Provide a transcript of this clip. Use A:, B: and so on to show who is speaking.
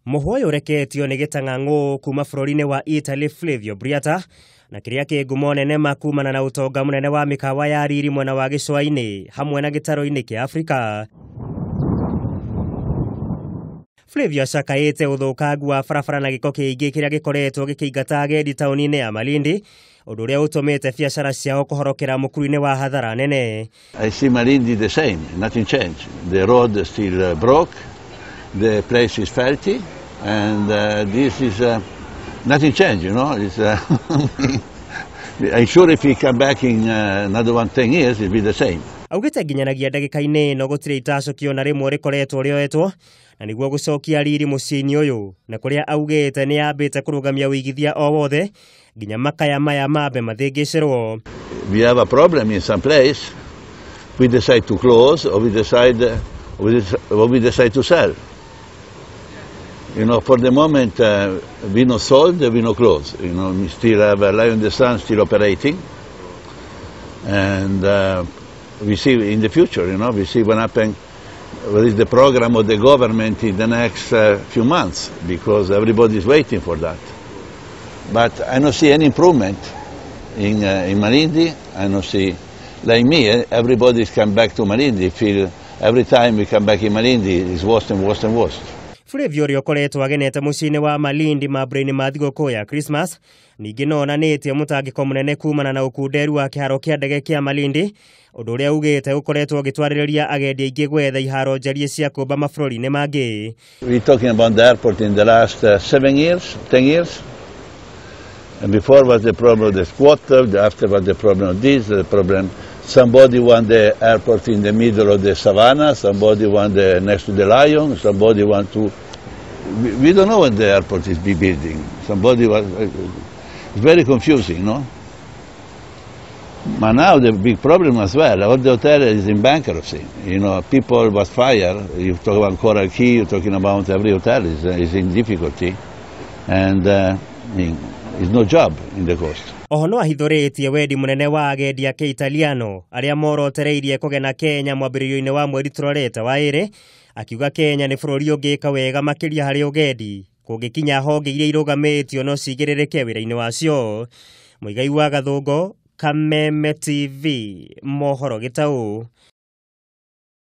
A: Mũhwa ũyũ ũreketio nĩ gĩtang'ang'ũ kuma bũrũri-inĩ wa Italy Flavio Briata na kĩrĩa kĩ ngumo nene ma kumana na ũtonga mũnene wa mĩkawa ya riri mwena wa gĩcũa-inĩ hamwe na gĩtaro-inĩ kĩa Afrika. Flavio acakaĩte ũthũkangu wa barabara na gĩko kĩingĩ kĩrĩa gĩkoretwo gĩkĩingata agendi taũni-inĩ ya Malindi, ũndũ ũrĩa ũtũmĩte biacara ciao kũhorokera mũkuru-inĩ wa hathara nene.
B: I see Malindi the same, nothing changed. The road is still broke, the place is filthy, and this is nothing changed, you know. It's, I'm sure if he come back in another 10 years, it'll be the same.
A: Augĩte nginyanagia ndagĩka-inĩ ĩno gũtirĩ itacũkio na rĩmwe rĩkoretwo rĩoetwo na nĩguo gũcokia riri mũciĩ-inĩ ũyũ, na kũrĩa augĩte nĩ yambĩte kũrũgamia ũigithia o wothe nginya makaya maya mambe mathĩngĩcĩrwo.
B: We have a problem in some place, we decide to close or we decide to sell. You know, for the moment, we no sold, we no close. You know, we still have a Lion in the Sun still operating, and we see in the future, you know, we see what happens, what is the program of the government in the next few months, because everybody is waiting for that. But I don't see any improvement in Malindi. I don't see, like me, everybody's come back to Malindi. Feel every time we come back in Malindi, it's worse and worse and worse.
A: Flavio ũrĩa ũkoretwo agenete mũciĩ-inĩ wa Malindi mambura-inĩ ma thigũkũ ya Christmas ningĩ no onanĩtie mũtangĩko mũnene kumana na ũkunderu wa kĩharo kĩa ndege kĩa Malindi, ũndũ ũrĩa ugĩte ũkoretwo ũgĩtwarĩrĩria agendi aingĩ gwetha iharo njarie cia kũmba mabũrũri-inĩ mangĩ.
B: We're talking about the airport in the last 7 years, 10 years. And before was the problem of the squatter, after was the problem of this, the problem. Somebody want the airport in the middle of the savannah, somebody want the next to the lion, somebody want to... We don't know when the airport is be building. Somebody was... It's very confusing, no? But now the big problem as well, all the hotel is in bankruptcy. You know, people was fired. You talk about Coral Key, you're talking about every hotel is in difficulty. And it's no job in the coast.
A: Oho no ahithũrĩtie wendi mũnene wa agendi a Kĩitaliano arĩa morotereirie kũgena Kenya mwambĩrĩrio-inĩ wa mweri tũrorete wa ĩrĩ, akiuga Kenya nĩ bũrũri ũngĩka wega makĩria harĩ ũgendi kũngĩkinya honge iria irũgamĩtio no cigĩrĩrĩke wĩra-inĩ wacio. Mũigai wa Gathũngũ, Kameme TV, mohoro gĩtaũ.